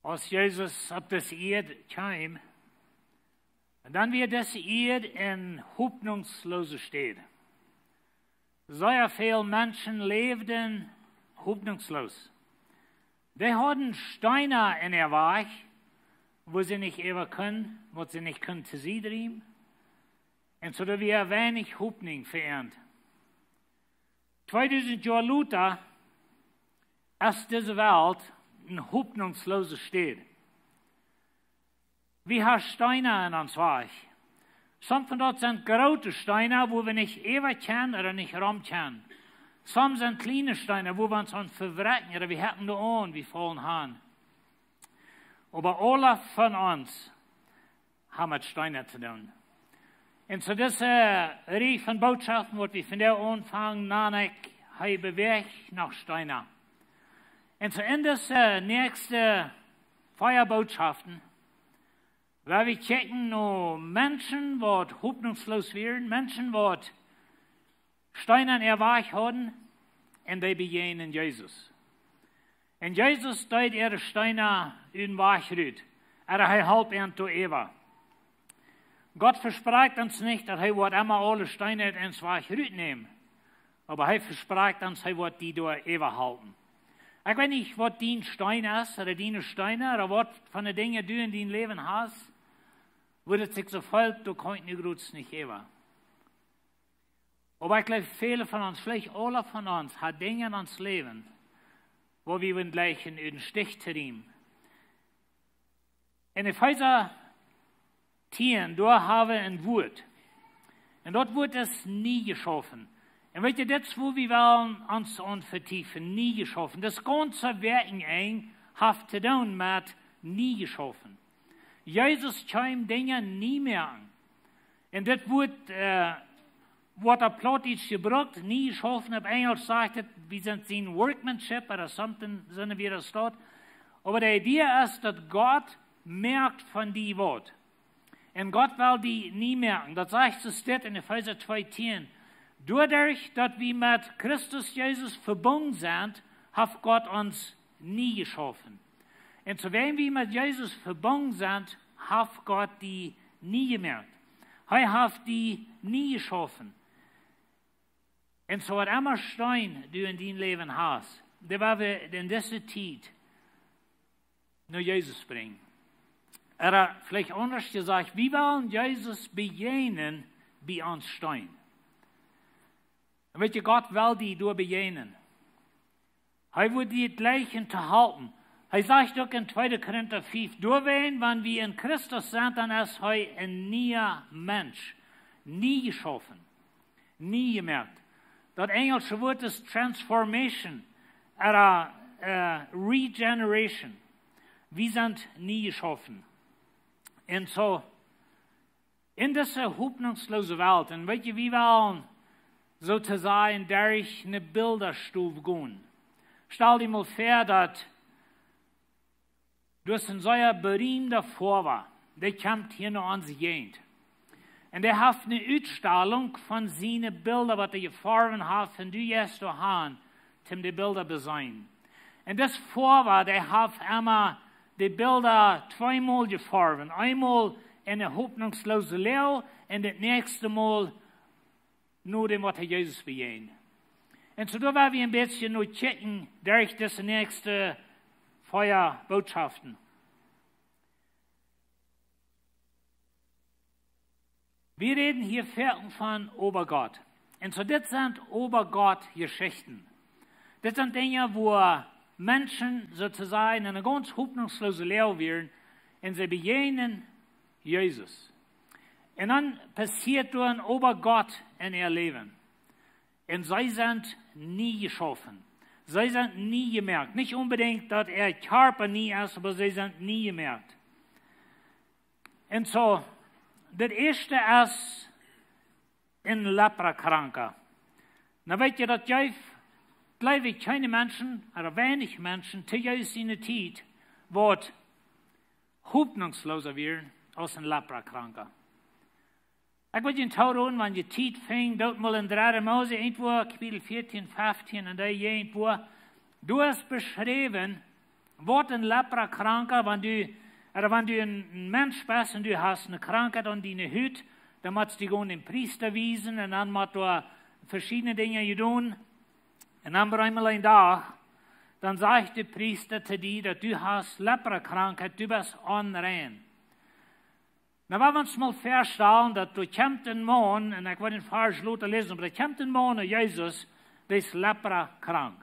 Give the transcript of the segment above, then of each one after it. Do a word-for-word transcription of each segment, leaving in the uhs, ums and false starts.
Aus Jesus opp dise Ieed kjeem, dan wia dise Ieed eene hopninjsloose Städ. Sea väl Menschen läwden hopninjsloos. Dee hauden Steena en äa Wajch, wua see nich äwa kunnen, waut see nich kunnen to Sied riemen. Un soo, doa wia weinich Hopninj fa an. Tweedusent Joa lota es dise Welt eene hopninjsloose Städ. Wie haben Steena en ons Wajch. Sommje von daut sent groote Steena, wua wie nich äwa kjennen ooda nich rom kjennen. Sommje sent kjliene Steena, wua wie ons aun vewrakjen, ooda wie hacken doa aun, wie faulen han. Oba aule von ons haben met Steena to doonen. Un soo dise Rieej von Bootschoften, waut wie vondoag aunfangen, nan ekj, hee bewäacht noch Steena. Un soo en dise näakjste vea Bootschoften, woa wie kjikjen no Menschen, waut hopninjsloos wieren, Menschen, waut Steena en äa Wajch hauden, un dee bejäajnen Jesus. Un Jesus deed äare Steena ut dän Wajch rut. Ooda hee holp an doa äwa. Gott vesprakjt ons nich, daut hee woat emma aule Steena ut ons Wajch rutnämen. Oba hee vesprakjt ons, hee woat die doa äwa halpen. Ekj weet nich, waut dien Steen es, ooda diene Steena, ooda waut von de Dinja du en dien Läwen hast, wua et sikj soo fält, doa kaun ekj nu groots nich äwa. Oba ekj jleew, väle von ons, veleicht aule von ons, haben Dinja en ons Läwen, wua wie wudden jleichen ut dän Stich to riemen. En Efeesa tieen, doa haben wie een Wuat. Un daut Wuat es nie jeschaufen. Un weet jie, dit es, wua wie wellen ons aun vetiefen, nie jeschaufen. Daut gaunze Werk en eenj haft to doonen met nie jeschaufen. Jesus kjeem Dinja nie moaken. Un dit Wuat, äh, woat opp Plautdietsch jebrukt, nie jeschaufen. Opp Enjlisch sajcht et, wie sent sien workmanship, ooda something, sent wie daut. Oba de Idee es, daut Gott moakt von die waut. Un Gott well die nie moaken. Daut sajcht soo steit en Efeesa twee tieen. Doaderch, daut wie met Christus Jesus vebungen sent, haft Gott ons nie jeschaufen. Un soo wan wie met Jesus vebungen sent, haft Gott die nie jemoakt. Hee haft die nie jeschaufen. Un soo waut emma Steen du en dien Läwen hast, dee woa wie en dise Tiet no Jesus brinjen. Ooda veleicht aundasch jesajcht, wie wellen Jesus bejäajnen bie ons Steen. Un weet jie, Gott well die doa bejäajnen. Hee woat die jleichen to halpen. Hee sajcht uk en tweede Korinta fief, doawäajen, wan wie en Christus sent, dan es hee een niea Mensch. Nie jeschaufen. Nie jemoakt. Daut enjelsche Wuat es transformation, ooda, äh, regeneration. Wie sent nie jeschaufen. Un soo, en dise hopninjsloose Welt, un weet jie, wie wellen, soo to sajen, derch eene Bildastow gonen. Stal die mol väa, daut doa es een sea beriemda Foawa, dee kjemt hia no onse Jäajent. Un dee haft eene Utstalunk von siene Bilda, waut hee jefoawen haft, un du jeist doa han, om de Bilda to seenen. Un dis Foawa, dee haft emma de Bilda tweemol jefoawen. Eemol en eene hopninjsloose Loag un daut näakjste Mol no däm, waut hee Jesus bejäajent. Un soo doa woa wie een bät no kjikjen derch dise näakjste vea Bootschoften. Wie räden hia foaken von Oba Gott. Un soo, dit sent Oba Gott Jeschichten. Dit sent Dinja, wua Menschen, soo to sajen, en eene gaunz hopninjsloose Loag wieren un see bejäajnen Jesus. Un dan passieet doa een Oba Gott en äa Läwen. Un see sent nie jeschaufen. See sent nie jemoakt. Nich onbedinjt, daut äa Kjarpa nie es, oba see sent nie jemoakt. Un soo, daut ieeschte es een Leprakranka. Nu weet jie, daut jeef, jleew ekj, kjeene Menschen, ooda weinich Menschen, to Jesus siene Tiet, waut hopninjsloosa wieren aus een Leprakranka. Ekj wull junt tooroden, wan jie Tiet finjen, doot mol en dredde Mose, irjentwua, Kapitel vieetieen, feftieen, un doa irjentwua, doa es beschräwen, Woat een Leprakranka, wan du, ooda wan du een, een Mensch best un du hast eene Krankheit aun diene Hut, dan motst du gonen dän Priesta wiesen un dan mott doa veschiedne Dinja jedonen. Un dan bie eemol een Dach, dan sajcht de Priesta to die, daut du hast Leprakrankheit, du best onrein. Nu, wie ons mol väastalen, daut doa kjemt een Maun, un ekj well dän Varsch lota läsen, oba doa kjemt een Maun no Jesus, dee es leprakrank.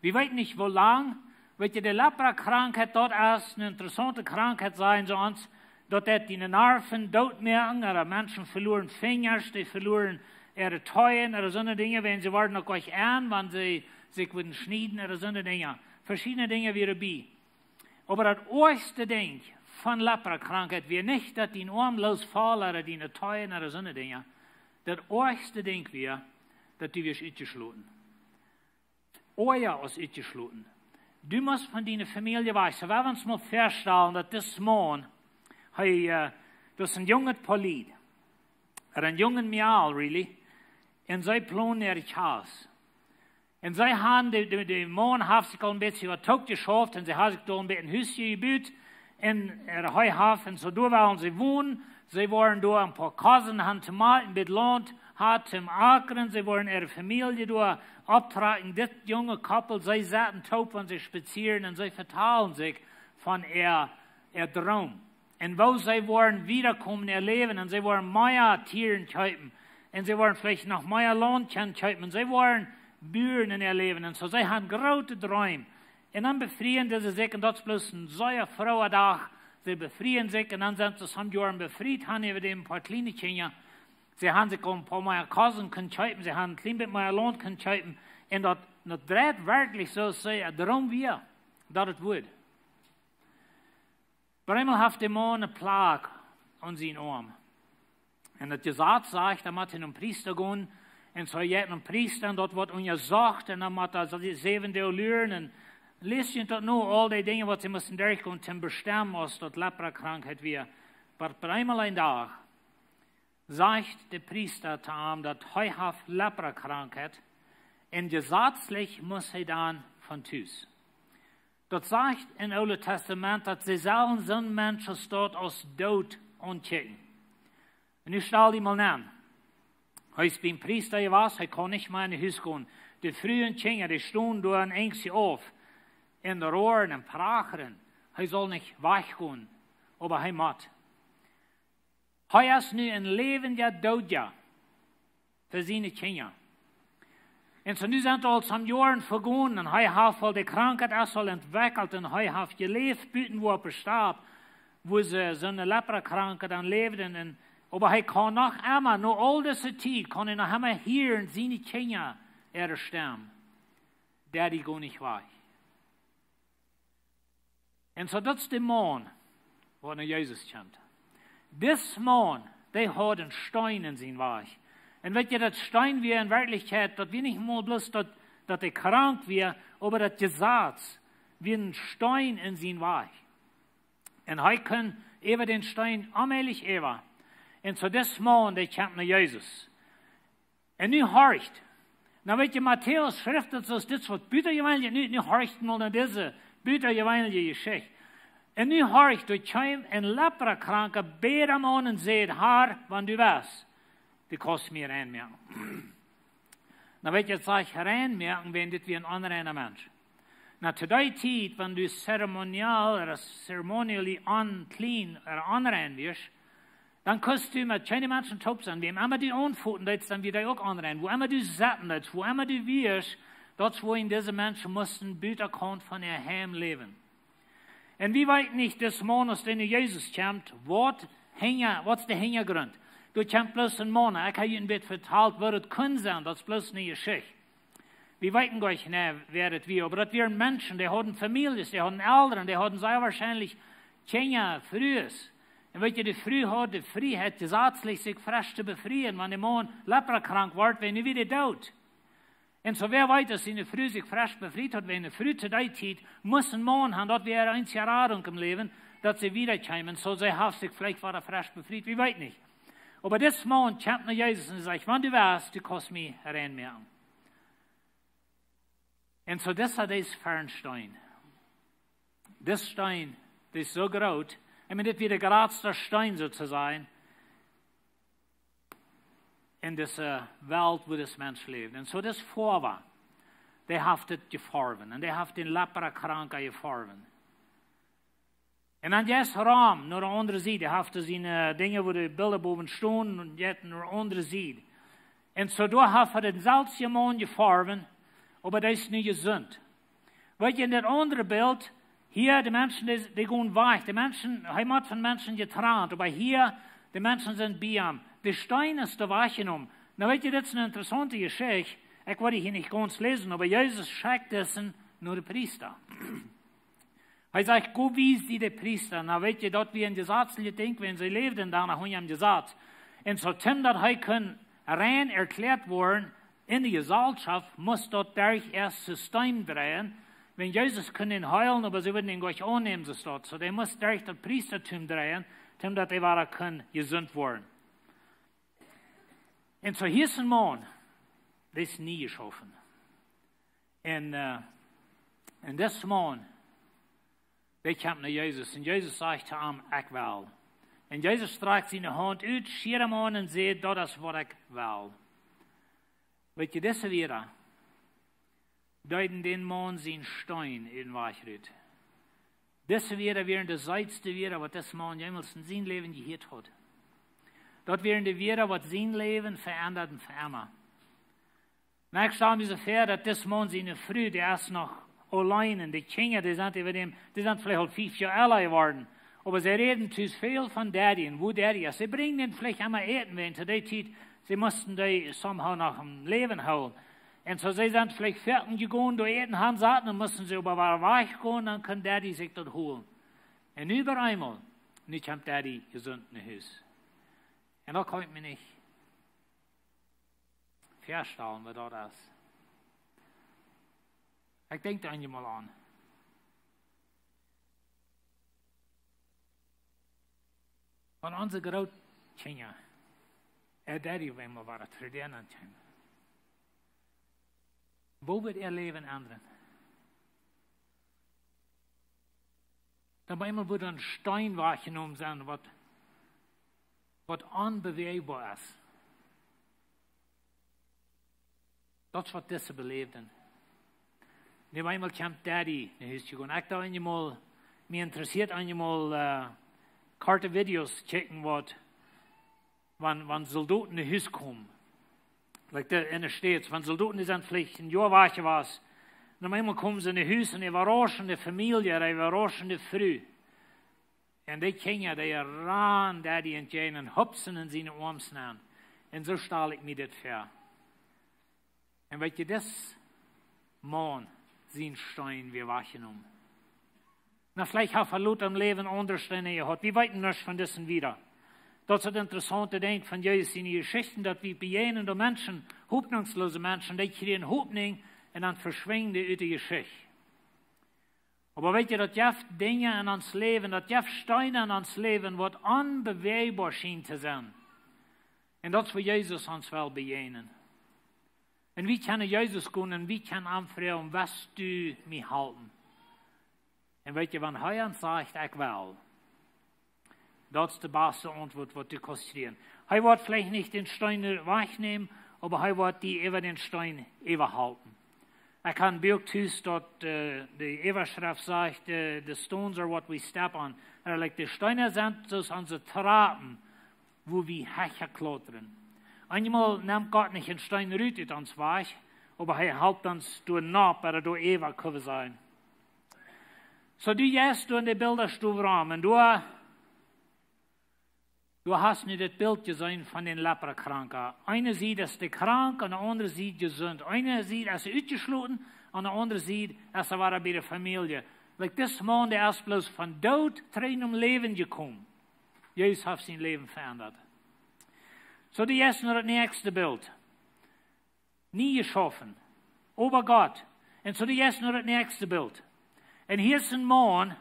Wie weeten nich, woo lang. Weet jie, de Leprakrankheit, daut es eene interessaunte Krankheit, sajen see ons, daut deit diene Narven dootmoaken, ooda Menschen veloaren Finjasch, dee veloaren äare Toonen, ooda soone Dinja, wan see worden uk nich aun, wan see sikj wudden schnieden, ooda soone Dinja. Veschiedne Dinja wieren bie. Oba daut oajste Dinkj von Leprakrankheit wia nich, daut dien Oarm loosfoll, ooda diene Toonen, ooda soone Dinja. Daut oajste Dinkj wia, daut du wieescht utjeschloten. Oaja aus utjeschloten. Du motst von diene Famielje wajch. Soo, wie ons mol väastalen, daut dis Maun, hee, äh, daut es een junget Poa Lied. Ooda een junget Mejal, really. Un see plonen äa Kjast. Un see haben, de, de, de Maun haft sikj aul een bät waut toopjeschauft un see haben sikj doa een bät een Hus jebut. Un, äh, hee haft, un soo doa wellen see wonen. See woaren doa een poa Kosen haben to moaken, een bät Launt haben toom akren. See woaren äare Famielje doa opptrakjen. Dit junge Koppel, see sitten toop, wan see spazieren un see vetalen sikj von äa, äa Droom. Un woo see woaren wieda komen en äa Läwen. Un see woaren mea Tieren kjeepen. Un see woaren veleicht noch mea Launt kjennen kjeepen. Un see woaren Buaren en äa Läwen. Un soo, see haben groote Dreem. Un dan befrieen see sikj, un daut es bloos een sea frooa Dach. See befrieen sikj, un dan sent see soone Joaren befriet, haben äwa dän een poa kjliene Kjinja. See haben sikj aul een poa mea Kosen kunnen kjeepen, see haben een kjlien bät mea Launt kunnen kjeepen. Un daut, daut dreit werkjlich soo aus see äa Droom wia, daut et wudd. Bie eemol haft de Maun eene Plak aun sienen Oarm. Un daut Jesaz sajcht, dan mott hee nom Priesta gonen. Un soo jeit hee nom Priesta un daut woat unjasocht. Un dan mott hee säwen Doag luren. Un läst junt daut no, aul dee Dinja, waut see musten derchgonen, toom bestemmen, aus daut Leprakrankheit wia. Oba bie eemol een Dach sajcht de Priesta to am, daut hee haft Leprakrankheit. Un jesazlich mott hee dan von Tus. Daut sajcht em Oolen Tastament, daut see sellen soon Mensch aus daut aus doot aunkjikjen. Un nu stal die mol aun. Hee es biem Priesta jewast, hee kaun nich mea en daut Hus gonen. De Fru un Kjinja, dee stonen doa un enjen sikj auf. Un roaren un prachren. Hee saul nich wajchgonen, oba hee mott. Hee es nu een läwendja Doodja fa siene Kjinja. Un soo nu sent aul some Joaren vegonen un hee haft aul de Krankheit, es aul entwekjelt un hee haft jeläft buten wua opp de Stap, wua see soone Leprakrankheit aun läwden. Un, oba hee kaun noch emma, no aul dise Tiet, kaun hee noch emma hieren siene Kjinja äare Stemm. Daddy, go nich wajch. Un soo, daut es de Maun, waut no Jesus kjemt. Dis Maun, dee haud een Steen en sienen Wajch. Un weet jie, daut Steen wia en Werkjlichkjeit, daut wia nich mol bloos daut, daut hee krank wia, oba daut Jesaz wia een Steen en sienen Wajch. Un hee kunn äwa dän Steen onmäajlich äwa. Un soo dis Maun, dee kjemt no Jesus. Un nu horcht. Nu weet jie, Matäus schrift daut soo aus dit waut butajeweenlich, nu, nu horcht mol no dise butajeweenliche Jeschicht. Un nu horcht, doa kjeem een Leprakranka, bäd am aun un säd: "Herr, wan du west, du kaust mie reinmoaken." Nu weet jie, daut sajcht reinmoaken, wiels dit wia een onreina Mensch. Nu, to dee Tiet, wan du zeremoniell, ooda ceremonially unclean, ooda onrein wieescht, dan kust du met kjeene Menschen toop sennen. Wäm emma du aunfoten deetst, dan wia dee uk onrein. Wua emma du sitten deetst, wua emma du wieescht, daut es wua dise Menschen musten butakaunt von äa Heim läwen. Un wie weeten nich, dis Maun, aus dee no Jesus kjemt, waut hinja, waut es de Hinjagrunt? Doa kjemt bloos een Maun. Ekj hab junt een bät vetalt, waut et kunn sennen, daut es bloos eene Jeschicht. Wie weeten goanich, nä, wäa daut wia, oba daut wieren Menschen, dee hauden Famieljes, dee hauden Elren, dee hauden sea woarschienlich Kjinja, Frues. Un weet jie, de Fru haud de Frieheit, jesazlich sikj fresch to befrieen, wan de Maun leprakrank wort, wiels nu wia dee doot. Un soo wäa weet, aus siene Fru sikj fresch befriet haud, wiels eene Fru to dee Tiet must een Maun haben, daut wia äa eensje Radunk em Läwen, daut see wieda kjeem. Un soo see haft sikj veleicht wada fresch befriet, wie weeten nich. Oba dis Maun kjemt no Jesus un sajcht: "Wan du west, du kaust mie reinmoaken." Un soo dis, daut es fa een Steen. Dis Steen, dee es soo groot. Ekj meen, dit wia de jratste Steen, soo to sajen, en dise Welt, wua dis Mensch läwd. Un soo dis Foawa, dee haft dit jeforwen. Un dee haft dän Leprakranka jeforwen. Un dan jeist rom no de aundre Sied. Dee haft doa siene Dinja, wua de Bilda bowen stonen, un jeit no de aundre Sied. Un soo doa haft hee dän selwjen Maun jeforwen, oba dee es nu jesunt. Weetst, en daut aundre Bilt, hia, de Menschen, dee, dee gonen wajch. De Menschen, hee woat von Menschen jetrant, oba hia, de Menschen sent bie am. De Steen es doa wajchjenomen. Nu weetst, dit es eene interessaunte Jeschicht. Ekj woa dee hia nich gaunz läsen, oba Jesus schekjt disen no de Priesta. Hee sajcht: "Go wies die de Priesta." Nu weetst, daut wia een jesazlichet Dinkj, wan see läwden dan noch unja daut Jesaz. Un soo, toom daut hee kunn rein erkjläat woaren en de Jesalschoft, must daut derch ieescht System dreien. Wan Jesus kunn am heelen, oba see wudden am nich aunnämen, soo daut. Soo, dee must derch daut Priestatum dreien, toom daut hee wada kunn jesunt woaren. Un soo hia es een Maun, dee es nie jeschaufen. Un, äh, un dis Maun, dee kjemt no Jesus. Un Jesus sajcht to am: "Ekj well." Un Jesus strakjt siene Haunt ut, schieed am aun un säd: "Daut es waut ekj well." Weetst, dise Wieed deeden dän Maun sienen Steen ut dän Wajch rut. Dise Wieed wieren de seetste Wieed, waut dis Maun jemols en sien Läwen jehieet haud. Daut wieren de Wieed, waut sien Läwen ve'endaden fa emma. Nu, ekj stal mie soo väa, daut dis Maun siene Fru, dee es noch auleen, un de Kjinja, dee sent äwa däm, dee sent veleicht aul fief Joa oolt jeworden. Oba see räden tus väl von Daddy un woo Daddy es. See brinjen am veleicht emma Äten, wiels to dee Tiet, see musten dee somehow noch aum Läwen hoolen. Un soo, see sent veleicht foaken jegonen, doa Äten han saten, dan musten see oba wada wajch gonen, dan kunn Daddy sikj daut holen. Un nu opp eemol, nu kjemt Daddy jesunt no Hus. Un daut kaun ekj mie nich väastalen, waut daut es. Ekj denkj doa eenjemol aun. Wan onse Grootkjinja äa Daddy opp eemol wada trigj aun kjeemen, woo wudd äa Läwen endren? Dan opp eemol wudd een Steen wajchjenomen sennen, waut, waut onbewäajboa es. Daut es waut dise beläwden. Nu opp eemol kjemt Daddy no Hus jegonen. Ekj denkj eenjemol, mie interessieet eenjemol, äh, korte Videos kjikjen, waut, wan, wan Soldoten no Hus komen. Like de, en de States, wan Soldoten, dee sent veleicht een Joa wajch jewast. Un opp eemol komen see no Hus un äwarauschen de Famielje, äwarauschen de Fru. Un dee Kjinja, dee rannen Daddy entjäajen un hupsen en siene Oarms nenn. Un soo stal ekj mie dit väa. Un weetst, dis Maun sien Steen wia wajchjenomen. Nu, veleicht haft hee lota em Läwen aundre Steena jehaut. Wie weeten nuscht von disen wieda. Daut es daut interessaunte Dinkj von Jesus siene Jeschichten, daut wie bejäajnen doa Menschen, hopninjsloose Menschen, dee kjrieen Hopninj un dan veschwinjen dee ut de Jeschicht. Oba weetst, daut jeft Dinja en ons Läwen, daut jeft Steena en ons Läwen, waut onbewäajboa schienen to sennen. Un daut es, wua Jesus ons well bejäajnen. Un wie kjennen no Jesus gonen un wie kjennen am froagen: "Wurscht du mie halpen?" Un weetst, wan hee ons sajcht: "Ekj well", daut es de baste Auntwuat, waut du kaust kjrieen. Hee woat veleicht nich dän Steen wajchnämen, oba hee woat die äwa dän Steen äwahalpen. Ekj hab een Buak tus, daut, äh, de Äwaschreft sajcht, äh, "The stones are what we step on." Ea, like, de Steena sent soo aus onse Trapen, wua wie hecha klautren. Eenjemol nemt Gott nich een Steen rut ut ons Wajch, oba hee halpt ons doa nopp, ooda doa äwa, kjenn wie sajen. Soo, du jeist doa en de Bildastow rom un doa, du hast nu daut Bilt jeseenen von dän Leprakranka. Eene Sied es dee krank, aun de aundre Sied jesunt. Eene Sied es hee utjeschloten, aun de aundre Sied es hee wada bie de Famielje. Like, dis Maun, dee es bloos von doot trigj nom Läwen jekomen. Jesus haft sien Läwen ve'endat. Soo, du jeist no daut näakjste Bilt. Nie jeschaufen, oba Gott. Un soo, du jeist no daut näakjste Bilt. Un hia es een Maun,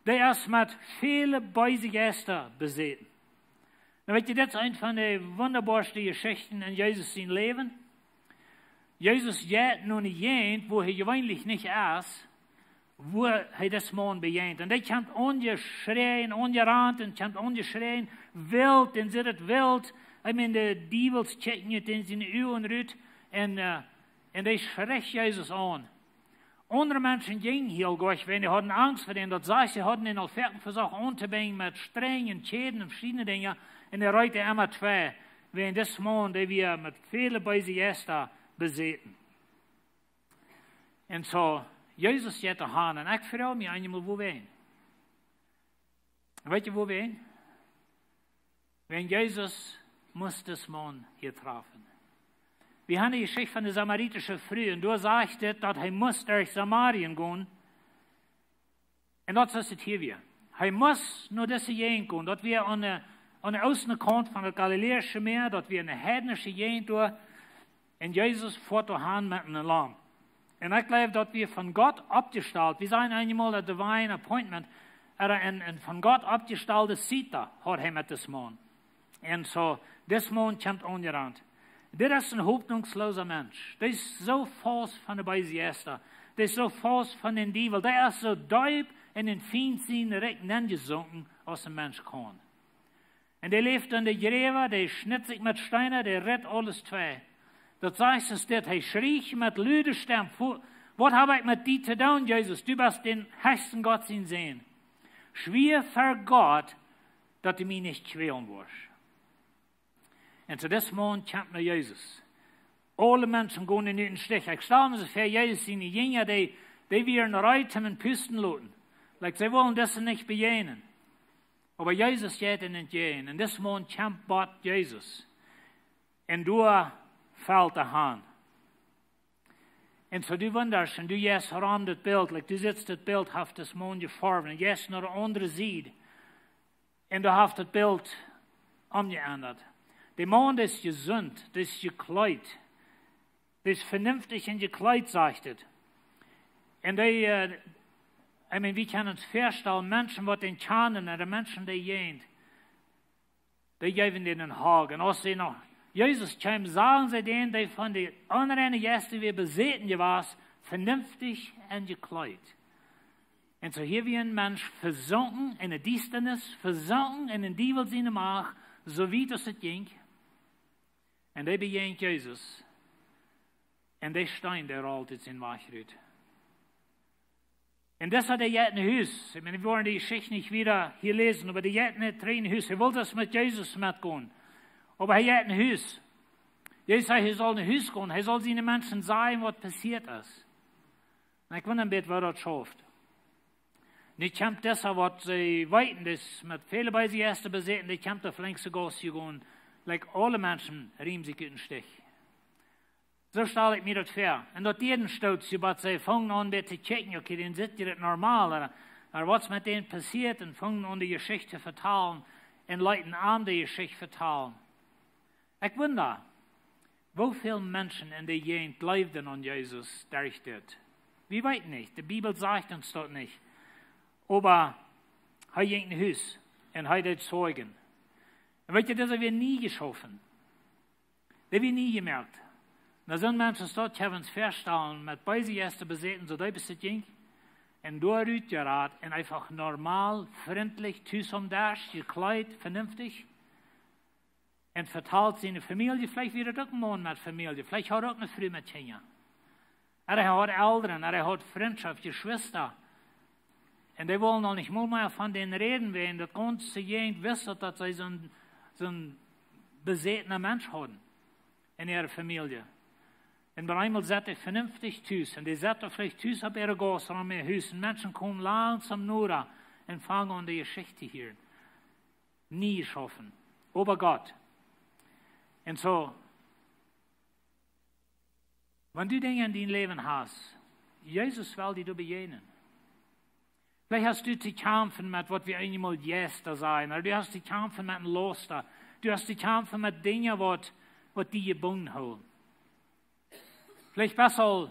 dee es met väle beese Jeista besäten. Nu, weetst, dit es eene von de wundaboaste Jeschichten en Jesus sien Läwen. Jesus jeit no eene Jäajent, wua hee jeweenlich nich es, woo hee dis Maun bejäajent. Un dee kjemt aunjeschräajen, aunjerant un kjemt aunjeschräajen, wilt, un sitt wilt. Ekj meen, de Diewels kjikjen ut en siene Uagen rut un, äh, un dee schricht Jesus aun. Aundre Menschen jinjen hia goanich, wiels dee hauden Angst fa dän. Daut sajcht, see hauden am aul foaken vesocht auntobinden met Strenj un Kjäden un veschiedne Dinja. Un hee reet emma twei, wiels dis Maun, dee wia met väle beese Jeista besäten. Un soo, Jesus jeit doa han. Un ekj froag mie eemol, wuawäajen? Weetst du, wuawäajen? Wiels Jesus must dis Maun hia trafen. Wie haben de Jeschicht von de samaritische Fru, un doa sajcht et, daut hee must derch Samarien gonen. Un daut es et hia wada. Hee must no dise Jäajent gonen. Daut wia aun de, aun de oostne Kaunt von daut Galiläische Mäa, daut wia eene heidnische Jäajent doa. Un Jesus foat doa han met een Laum. Un ekj jleew, daut wia von Gott oppjestalt. Wie sajen eemol daut divine appointment, ooda een, een von Gott oppjestalde Sied haud hee met dis Maun. Un soo, dis Maun kjemt aunjerant. Dit es een hopninjsloosa Mensch. Dee es soo faust von de beese Jeista. Dee es soo faust von dän Diewel. Dee es soo deep en dän Fient sien Rikj nenjesunken aus een Mensch kaun. Un dee läft en de Jräwa, dee schnitt sikj met Steena, dee ritt aules twei. Daut sajcht et dit, hee schrieech met lude Stemm: "Fu-, waut hab ekj met die to doonen, Jesus? Du best dän hechsten Gott sien Sän. Schwia ver Gott, daut du mie nich kjwälen woascht." Un soo dis Maun kjemt no Jesus. Aule Menschen gonen nu em Stich. Ekj stal mie soo väa, Jesus siene Jinja, dee, dee wieren reed, am en Pusten loten. Like, see wullen dise nich bejäajnen. Oba Jesus jeit an entjäajen. Un dis Maun kjemt bie Jesus. Un doa felt hee han. Un soo du wundasch, un du jeist rom dit Bilt, like, du sitst, dit Bilt haft dis Maun jeformt. Un jeist no de aundre Sied. Un doa haft daut Bilt omjeendat. De Maun, dee es jesunt, dee es jekjleet. Dee es venenftich un jekjleet, sajcht et. Un dee, äh, I mean, wie kjennen ons väastalen, Menschen waut dän kjanen, un de Menschen dee jäajent, dee jeewen dän een Hug. Un aus see no Jesus kjeemen, sagen see dän, dee von de onreine Jeista wia besäten jewast, venenftich un jekjleet. Un soo hia wia een Mensch vesunken en de Diestanis, vesunken en dän Diewel siene Macht, soo wiet aus et jinkj. Un dee bejäajent Jesus. Un dee Steen, dee rolt ut sien Wajch rut. Un dee jeit no Hus. Ekj meen, wie woaren de Jeschicht nich wada hia läsen, oba dee jeit nich trigj no Hus. Hee wull daut met Jesus metgonen. Oba hee jeit no Hus. Jesus säd, hee saul no Hus gonen. Hee saul siene Menschen sajen, waut passieet es. Un ekj wunda een bät, woo daut schauft. Nu kjemt disa, waut see weeten, dee es met väle beese Jeista besäten, dee kjemt doa flink soo gaunz jegonen, like, aule Menschen riemen sikj ut em Stich. Soo stal ekj mie daut väa. Un daut dieed een Stoot, soo waut see fungen aun bie to kjikjen, okay, dän sitt hia daut normal, ooda, ooda waut es met dän passieet, un fungen aun de Jeschicht to vetalen, un leeten am de Jeschicht vetalen. Ekj wunda, woo väl Menschen en dee Jäajent jleewden aun Jesus derch dit. Wie weeten nich, de Bibel sajcht ons daut nich. Oba hee jinkj no Hus un hee deed zeijen. Un weetst du, daut wia nie jeschaufen. Daut wia nie jemoakt. Nu, soone Menschen, daut kjenn wie ons väastalen, met beese Jeista besäten, soo deep aus et jinkj. Un doa rutjerat un eefach normal, frintlich, tus aum Desch, jekjleet, venenftich. Un vetalt siene Famielje, veleicht wia daut uk een Maun met Famielje, veleicht haud hee uk eene Fru met Kjinja. Ooda hee haud Elren, ooda hee haud Frintschoft, Jeschwista. Un dee wullen aul nich mol mea von dän räden, wiels daut gaunze Jäajent wist, daut see soon, soon besätna Mensch hauden en äare Famielje. Un opp eemol sett hee venenftich tus, un dee sett veleicht tus opp äare Gauss rom äa Hus, un Menschen komen langsom noda un fangen aun de Jeschicht to hieren. Nie jeschaufen. Oba Gott. Un soo, wan du Dinja en dien Läwen hast, Jesus well die doa bejäajnen. Veleicht hast du to kjamfen met waut wie eemol Jeista sajen, ooda du hast to kjamfen met een Laust, du hast to kjamfen met Dinja waut, waut die jebungen hoolen. Veleicht best aul,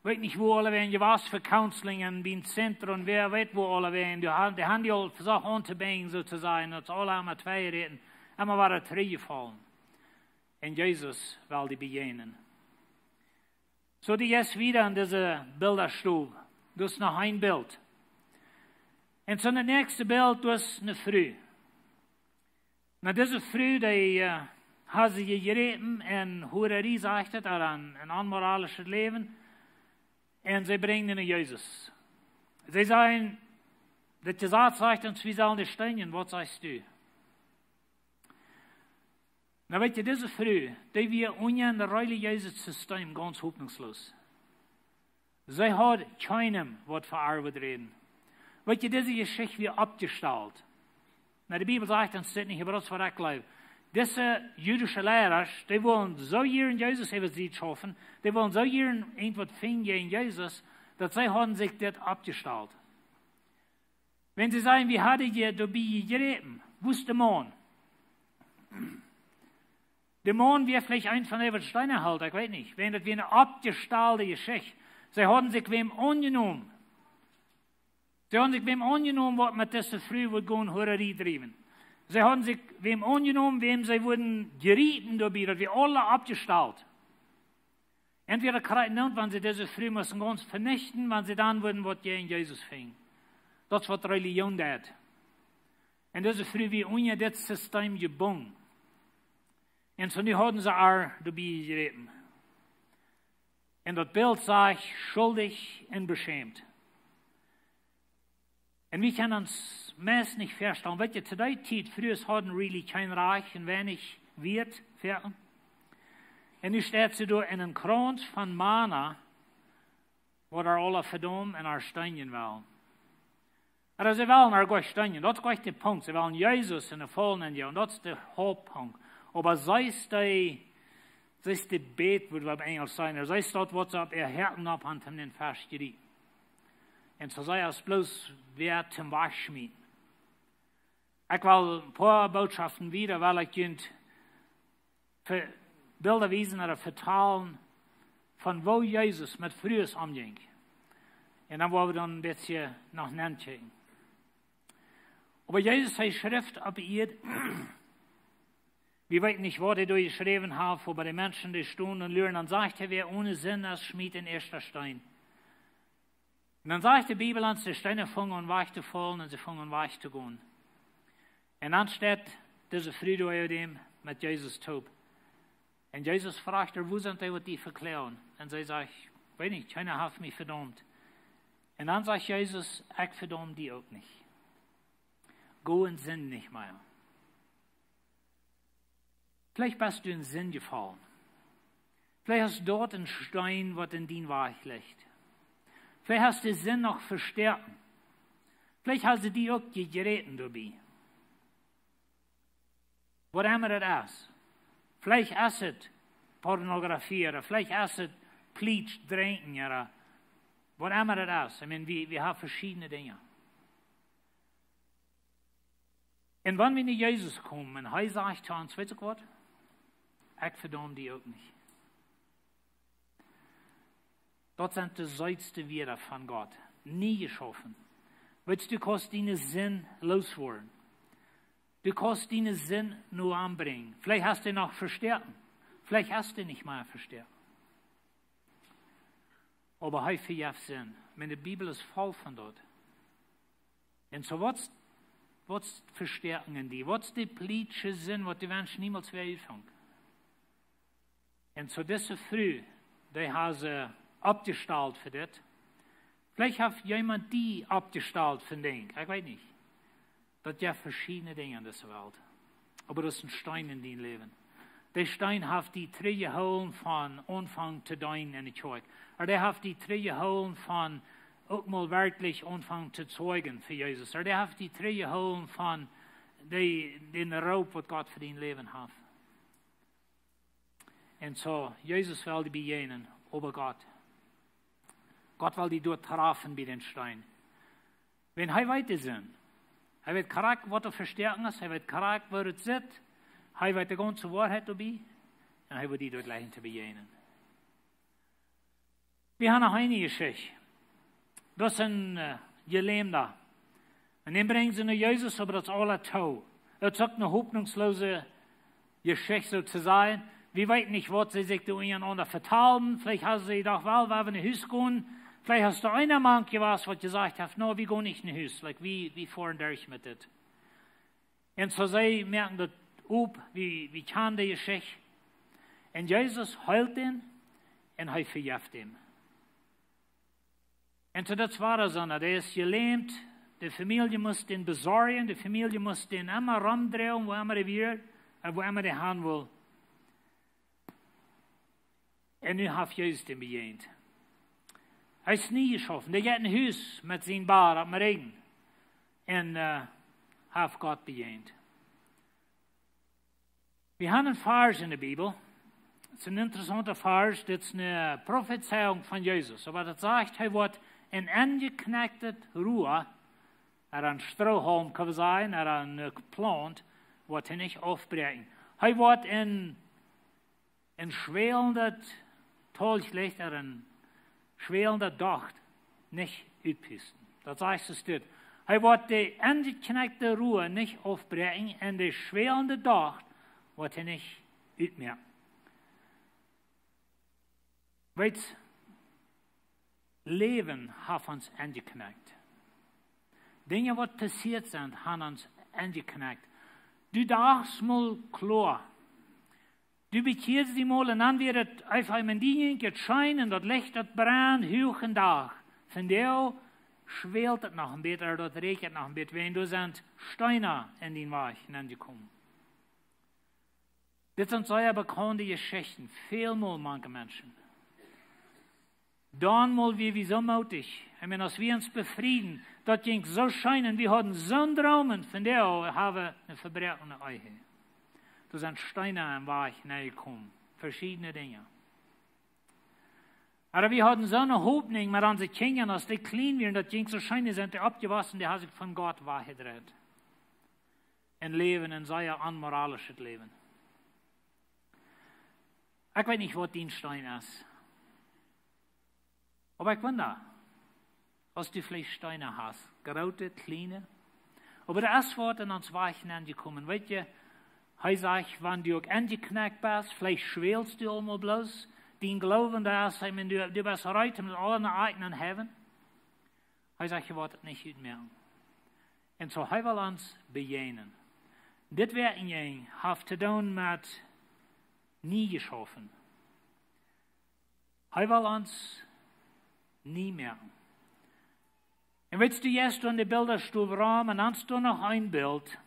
weet nich woo, aulawäajen jewast fa Counseling un biem Zentrum un wäa weet woo aulawäajen. Dee han, dee han die aul vesocht auntobinjen, soo to sajen, daut see aula emma twei räden, emma wada trigjjefaulen. Un Jesus well die bejäajnen. Soo, du jeist wieda en dise Bildastow. Daut es noch een Bilt. Un soo daut näakjste Bilt, daut es eene Fru. Nu, dise Fru, dee, äh, haft see jejräpen enn Hurarie, sajcht et, ooda enn, enn onmoralischet Läwen. Un see brinjen dän no Jesus. See sajen: „Daut Jesaz sajcht ons, wie sellen dee steenjen. Waut sajchst du?“ Nu, weet jie, dise Fru, dee wia unja een relijeeset System gaunz hopninjsloos. See haud kjeenem waut fa äa wudd räden. Weet jie, dise Jeschicht wia oppjestalt. Nu, de Bibel sajcht ons dit nich, oba daut es waut ekj jleew. Dise jüdische Liera, dee wullen soo jieren Jesus äwa sikj schaufen, dee wullen soo jieren irjentwaut finjen jäajen Jesus, daut see hauden sikj dit oppjestalt. Wan see sajen: „Wie haben die doabie jejräpen, wua es de Maun?“ De Maun wia veleicht eena von dee waut Steena hilt, ekj weet nich. Wan, daut wia eene oppjestalde Jeschicht. See hauden sikj wäm aunjenomen. See hauden sikj wäm aunjenomen, waut met dise Fru wudd gonen Hurarie driewen. See hauden sikj wäm aunjenomen, wäm see wudden jriepen doabie, daut wia aules oppjestalt. Entwäda kjrieejen, wan see dise Fru musten gaunz venichten, wan see dan wudden waut jäajen Jesus finjen. Daut es waut Relijoon deit. Un dise Fru wia unja dit System jebungen. Un soo nu hauden see äa doabie jejräpen. Un daut Bilt sajcht: schuldich un beschämt. Un wie kjennen ons meist nich väastalen, weet jie, to dee Tiet, Frues hauden really kjeen Rajcht un weinich Wieet, väl. Un nu steit see doa enn een Krauns von Mana, waut äa aula vedaumen un äa steenjen wellen. Oba see wellen äa goanich steenjen, daut es goanich de Punkt. See wellen Jesus enn de Faulen enjoagen, daut es de Hauptpunkt. Oba see es dee, see es de Bait, woo wie opp Enjlisch sajen, see es daut, waut see opp äa Hoaten opp haben, om dän Fesch to jriepen. Un soo see es bloos wäa toom wajchschmieten. Ekj well een poa Bootschoften wieda, well ekj junt ve-, Bilda wiesen ooda vetalen von woo Jesus met Frues omjinkj. Un dan woa wie dan een bät noch nenkjikjen. Oba Jesus, hee schrift opp de Ieed. Wie weeten nich, waut hee doa jeschräwen haft, oba de Menschen, dee stunden un luaden, dan sajcht hee: „Wäa one Sind es, schmiet dän ieeschten Steen.“ Un dan sajcht de Bibel ons, de Steena fungen aun wajch to faulen un see fungen aun wajch to gonen. Un dan steit dise Fru doa äwa däm met Jesus toop. Un Jesus fruacht äa: „Wua sent dee, waut die vekloagen?“ Un see sajcht: „Weet nich, kjeena haft mie vedaumt.“ Un dan sajcht Jesus: „Ekj vedaum die uk nich. Go un sind nich mea.“ Veleicht best du enn Sind jefollen. Veleicht es daut een Steen, waut enn dien Wajch licht. Veleicht hast du Sind noch vestoaken. Veleicht hast du die uk jejräpen doabie. Whatever it is. Veleicht es et Pornografie, ooda veleicht es et Pleatsch drinkjen, ooda whatever it is. I mean, wie, wie haben veschiedne Dinja. Un wan wie no Jesus komen un hee sajcht to ons: „Weetst du waut? Ekj vedaum die uk nich.“ Daut sent de seetste Wieed von Gott. Nie jeschaufen. Weetst du, du kaust diene Sind loswoaren. Du kaust diene Sind no am brinjen. Veleicht hast du noch vestoaken. Veleicht hast du nich mea vestoaken. Oba hee vejeft Sind. Miene Bibel es voll von daut. Un soo waut, waut vestoaken enn die? Waut es de pleatsche Sind, waut de Mensch niemols wada utfangt? Un soo dise Fru, dee haft see oppjestalt fa dit. Veleicht haft jemaunt die oppjestalt fa Dinja, ekj weet nich. Daut jeft veschiedne Dinja enn dise Welt. Oba daut es een Steen enn dien Läwen. De Steen haft die trigjjehoolen von aunfangen to deenen enne Kjoakj. Ooda dee haft die trigjjehoolen von uk mol werkjlich aunfangen to zeijen fa Jesus. Ooda dee haft die trigjjehoolen von de, dän Roop, waut Gott fa dien Läwen haft. Un soo, Jesus well die bejäajnen, oba Gott. Gott well die doa trafen bie dän Steen. Wan hee weet de Sind. Hee weet krakjt, waut doa vestoaken es. Hee weet krakjt, woo et sitt. Hee weet de gaunze Woarheit doabie. Un hee woat die doa jlikj to bejäajnen. Wie haben noch eene Jeschicht. Daut es een, äh, Jelämda. Un dän brinjen see no Jesus, oba daut es aules too. Daut es uk eene hopninjsloose Jeschicht, soo to sajen. Wie weeten nich, waut see sikj doa unjarenaunda vetalden. Veleicht haben see jedocht: „Well, wie woaren no Hus gonen, Veleicht es doa eena mank jewast, waut jesajcht haft: "No, wie gonen nich no Hus, like, wie, wie foaren derch met dit." Un soo see moaken daut op, wie, wie kjanen de Jeschicht. Un Jesus heelt am un hee vejeft am. Un soo daut wia soo, dee es jelämt, de Famielje must am besorjen, de Famielje must am emma romdroagen, wua emma hee wia, äh, wua emma hee han wull. Un nu haft Jesus am bejäajent. Hee es niejeschaufen. Dee jeit no Hus met sien Bad oppem Rigjen. Un, äh, haft Gott bejäajent. Wie haben een Varsch en de Bibel. Daut es een interessaunta Varsch. Dit es eene Profezeiunk von Jesus. Oba daut sajcht, hee woat een enjekjnekjtet Rua, ooda een Stroohalm, kjenn wie sajen, ooda eene Plaunt, woat hee nich aufbräakjen. Hee woat een, een schwälendet Tolchlicht ooda een schwälendet Docht nich utpusten. Daut sajcht soo dit. Hee woat de enjekjnekjte Rua nich aufbräakjen un de schwälende Docht woat hee nich utmoaken. Weetst, Läwen haft ons enjekjnekjt. Dinja, waut passieet sent, haben ons enjekjnekjt. Du dochst mol kloa. Du bekjieedst die mol un dan wia et eefach, met die jinkj et scheen un daut Licht, daut brand huach aum Dach. Vondoag schwält et noch een bät, ooda daut räakjent noch een bät, wiels doa sent Steena en dän Wajch nenjekomen. Dit sent sea bekaunde Jeschichten, väl mol mank Menschen. Dan mol wia wie soo mootich. Ekj meen, aus wie ons befrieden, daut jinkj soo scheen un wie hauden soon Droom un vondoag haben wie eene vebroakne Ehe. Doa sent Steena em Wajch nenjekomen. Veschiedne Dinja. Oba wie hauden soone Hopninj met onse Kjinja, aus dee kjlien wieren, daut jinkj soo scheen, dee sent oppjewossen, dee haben sikj von Gott wajchjedreit. Un läwen een sea onmoralischet Läwen. Ekj weet nich, waut dien Steen es. Oba ekj wunda, aus du veleicht Steena hast, groote, kjliene. Oba doa es waut en ons Wajch nenjekomen. Weetst, hee sajcht, wan du uk enjekjnekjt best, veleicht schwälst du aul mol bloos. Dien Gloowen, doa es, ekj meen, du, du best reed, om met aule Akjen aun Heaven. Hee sajcht, jie woaren et nich utmoaken. Un soo, hee well ons bejäajnen. Dit Woakjenenj haft to doonen met niejeschaufen. Hee well ons nie moaken. Un weetst, du jeist doa en de Bildastow rom un dan es doa noch een Bilt.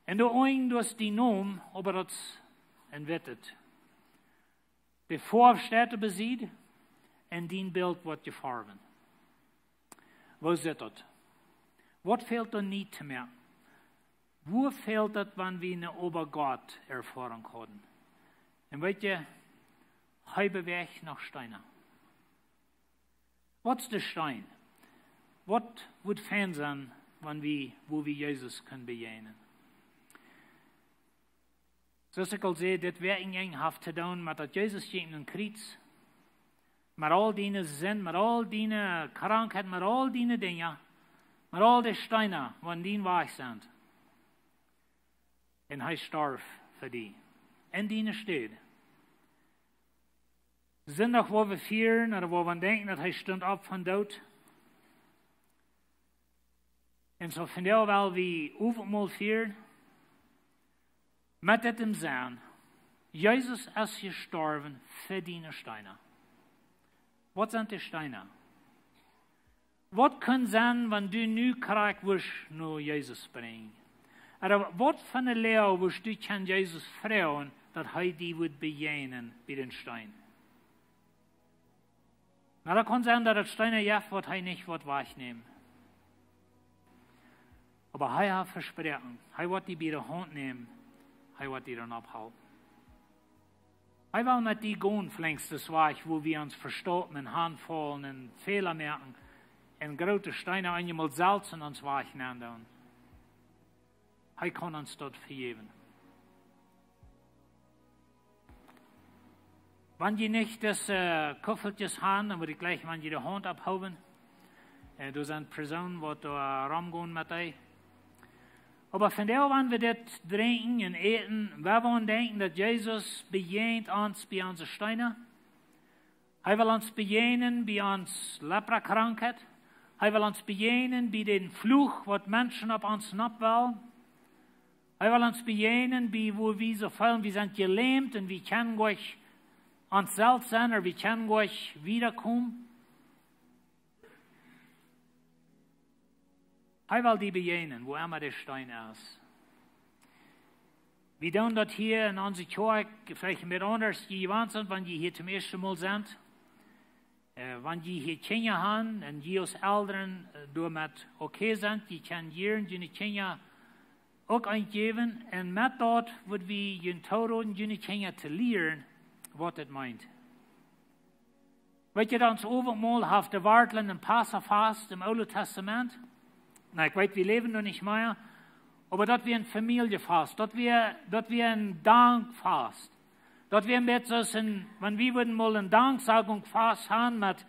Un doa unjen, doa es dien Nomen, oba daut es een wittet. De Foaw steit opp de Sied un dien Bilt woat jefoawen. Woo sitt daut? Waut fält doa nie to moaken? Woo fält daut, wan wie eene Oba-Gott-Erfoarunk hauden? Un weetst, hee bewäacht noch Steena. Waut es de Steen? Waut wudd fein sennen, wan wie, wua wie Jesus kjennen bejäajnen? Soo aus ekj aul säd, dit Woakjenenj haft to doonen met daut Jesus jinkj aum Kjriez. Met aul diene Sind, met aul diene Krankheit, met aul diene Dinja, met aul de Steena, waut en dien Wajch sent. Un hee storf fa die. En diene Städ. Sindach, wua wie fieren, ooda wua wie denkjen, daut hee stunt opp vom Doot. Un soo vondoag well wie Owentmol fieren. Met dit em Senn, Jesus es jestorwen fa diene Steena. Waut sent de Steena? Waut kunn sennen, wan du nu krakjt wurscht no Jesus brinjen? Ooda waut fa eene Loag wurscht du kjennen Jesus froagen, daut hee die wudd bejäajnen bie dän Steen? Na, daut kaun sennen, daut et Steena jeft, waut hee nich woat wajchnämen. Oba hee haft vesproaken, hee woat die bie de Haunt nämen, hee woat die dan opphalpen. Hee well met die gonen, flinkstes Wajch, wua wie ons vestoppen un hanfaulen un Fäla moaken un groote Steena eenjemol selfst en ons Wajch nenn doonen. Hee kaun ons daut vejäwen. Wan jie nich dise Kuffeltjes haben, dan wudd ekj jlikj, wan jie de Haunt opphoowen. Äh, doa sent Persoonen, waut doa romgonen met die. Oba vondoag, wan wie dit drinkjen un äten, wie wellen denkjen, daut Jesus bejäajent ons bie onse Steena. Hee well ons bejäajnen bie ons Leprakrankheit. Hee well ons bejäajnen bie dän Fluch, waut Menschen opp ons nopp wellen. Hee well ons bejäajnen bie, wua wie soo feelen, wie sent jelämt un wie kjennen nich ons selfst sennen, ooda wie kjennen nich wiedakomen. Hee well die bejäajnen, wua emma de Steen es. Wie doonen daut hia en onse Kjoakj veleicht met aundasch, jie jewant sent, wan jie hia toom ieeschten Mol sent. Äh, wan jie hia Kjinja han un jie aus Elren, äh, doamet okay sent, jie kjennen jieren june Kjinja uk eent jäwen. Un met daut wudd wie junt toroden, june Kjinja to lieren, waut daut meent. Weet jie, daut ons Owentmol haft de Wartlen em Passafast em Oolen Tastament. Na, ekj weet, wie läwen nu nich mea, oba daut wia een Famieljenfast, daut wia, daut wia een Dankfast. Daut wia een bät soo aus een, wan wie wudden mol een Danksagungsfast han met,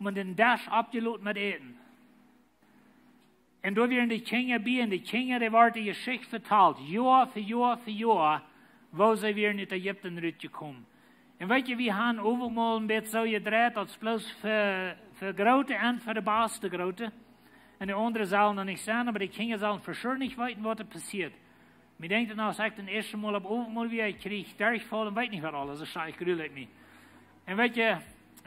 met dän Desch oppjeloden met Äten. Un doa wieren de Kjinja bie, un de Kjinja, dee worden de Jeschicht vetalt, Joa fa Joa fa Joa, woo see wieren ut Ägipten rutjekomen. Un weet jie, wie han Owentmol een bät soo jedreit, daut es bloos fa, fa Groote un fa de baste Groote. Un de aundre sellen noch nich sennen, oba de Kjinja sellen for sure nich weeten, waut doa passieet. Mie denkjt daut, aus ekj daut ieeschte Mol opp Owentmol wia, ekj kjrieech Derchfaul un weet nich waut aules, soo schlajcht jrul ekj mie. Un weet jie,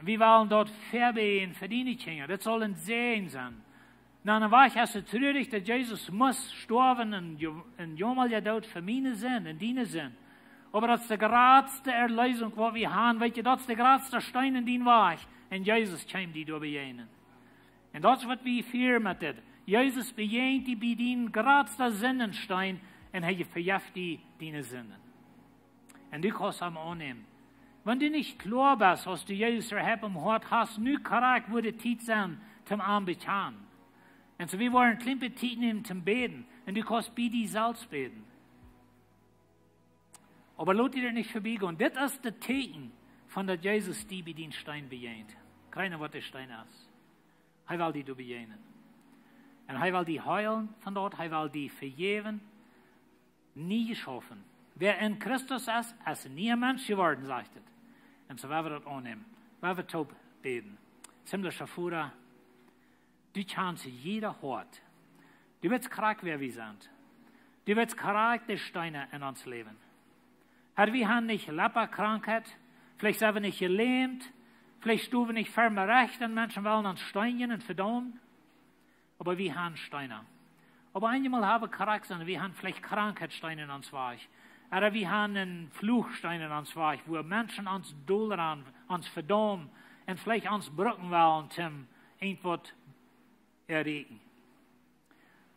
wie wellen daut vebäden fa diene Kjinja. Daut saul een Säajen sennen. Na, en Wajch es et trurich, daut Jesus must stoawen un jo-, un jaumrich doot fa miene Sind un diene Sind. Oba daut es de jratste Erleesunk, waut wie han. Weet jie, daut es de jratste Steen en dien Wajch. Un Jesus kjeem die doa bejäajnen. Un daut es waut wie fieren met dit. Jesus bejäajent die bie dien jratsta Sindensteen un hee vejeft die diene Sinden. Un du kaust am aunnämen. Wan du nich kloa best, aus du Jesus erhebben em Hoat hast, nu krakjt wudd de Tiet sennen, toom am bekjanen. Un soo, wie woaren een kjlien bät Tiet nämen toom bäden. Un du kaust bie die selfst bäden. Oba lot die daut nich verbiegonen. Dit es daut Tieekjen von daut Jesus die bie dien Steen bejäajent. Kjikj no waut de Steen es. Hee well die doa bejäajnen. Un hee well die heelen von daut, hee well die vejäwen, nie jeschaufen. Wäa en Christus es, es een niea Mensch jeworden, sajcht et. Un soo woa wie daut aunnämen. Woa wie toop bäden. Himmlischa Voda, du kjanst jieda Hoat. Du weetst krakjt, wäa wie sent. Du weetst krakjt de Steena en ons Läwen. Herr, wie han nich Leprakrankheit, veleicht sent wie nich jelämt, veleicht stonen wie nich ferm recht un Menschen wellen ons steenjen un vedaumen. Oba wie han Steena. Oba eenjemol hab wie krakjt sennen, wie han veleicht Krankheitssteen en ons Wajch. Ooda wie han een Fluchsteen en ons Wajch, wua Menschen ons dol aun, ons vedaumen un veleicht ons brucken wellen, om irjentwaut erreichen.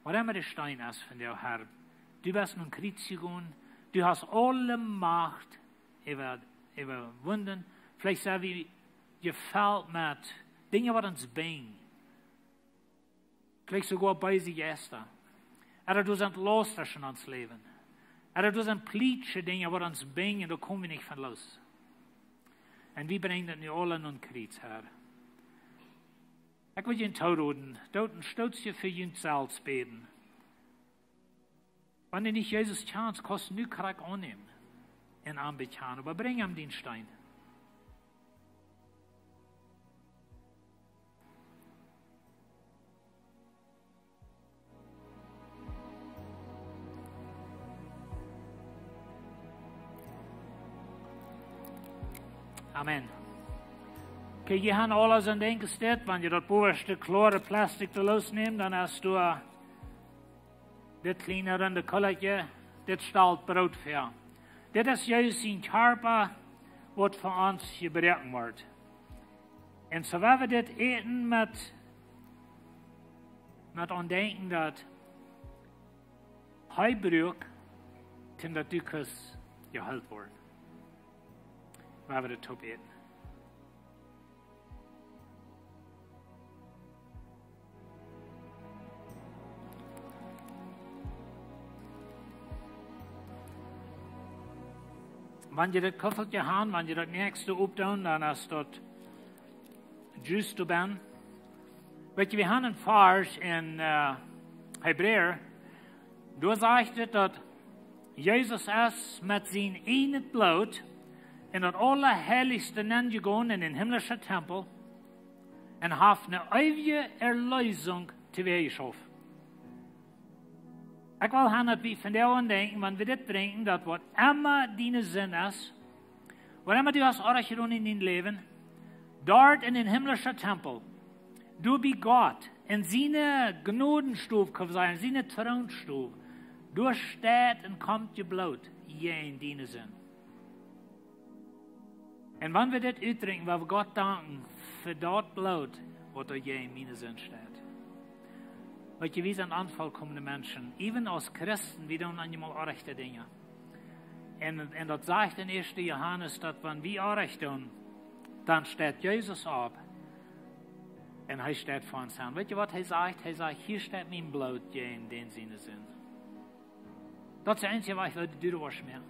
Waut emma de Steen es von die, Herr, du best aum Kjriez jegonen, du hast aule Macht äwa, äwawunnen. Veleicht sent wie jefelt met Dinja, waut ons binjen. Veleicht soogoa beese Jeista. Ooda doa sent Laustasch en ons Läwen. Ooda doa sent plietsche Dinja, waut ons binjen, doa kome wie nich von loos. Un wie brinjen daut nu aula aum Kjriez, Herr. Ekj well junt toroden, doot een Stootje fa junt selfst bäden. Wan du nich Jesus kjanst, kaust nu krakjt aunnämen un am bekjanen, oba brinj am dien Steen. Amen. Okay, jie han aula soon Dinkj, es dit, wan jie daut bowaschte kloare Plastik doa losnämen, dan hast du dit kjliene runde Kullakje, dit stalt Broot väa. Dit es Jesus sien Kjarpa, waut fa ons jebroaken woat. Un soo woa wie dit äten met, met aun denkjen, daut hee bruak, toom daut du kaust jeheelt woaren. Woa wie dit toop äten. Wan jie daut Kuffeltje han, wan jie daut näakjste oppdoonen, dan es daut Juice doabie. Weet jie, wie han een Varsch en, äh, Hebräa, doa sajcht et, daut Jesus es met sien ieejnet Bloot en daut Aulaheilichste nenjegonen en dän himmlischen Tempel un haft eene eewje Erlösung toowäajeschauft. Ekj well han, daut wie vondoag aun denkjen, wan wie dit drinkjen, daut waut emma diene Sind es, waut emma du hast oajch jedonen en dien Läwen, doa en dän himmlischen Tempel, doa bie Gott, en siene Jnodenstow, kaun wie sajen, siene Troonstow, doa steit un kjemt jebloot jäajen diene Sind. Un wan wie dit utdrinkjen, woa wie Gott danken fa daut Bloot, waut doa jäajen miene Sind steit. Weet jie, wie sent onvollkomne Menschen. Äwent aus Christen, wie doonen eenjemol oajchte Dinja. Un, un daut sajcht en ieeschte Johanes, daut wan wie oajch doonen, dan steit Jesus opp un hee steit fa ons aun. Weet jie, waut hee sajcht? Hee sajcht: "Hia steit mien Bloot jäajen dän siene Sind." Daut es de eensje Wajch, woo du doa woascht moaken.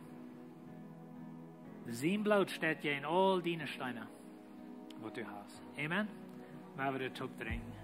Sien Bloot steit jäajen aul diene Steena, waut du hast. Amen. Woa wie dit toop drinkjen.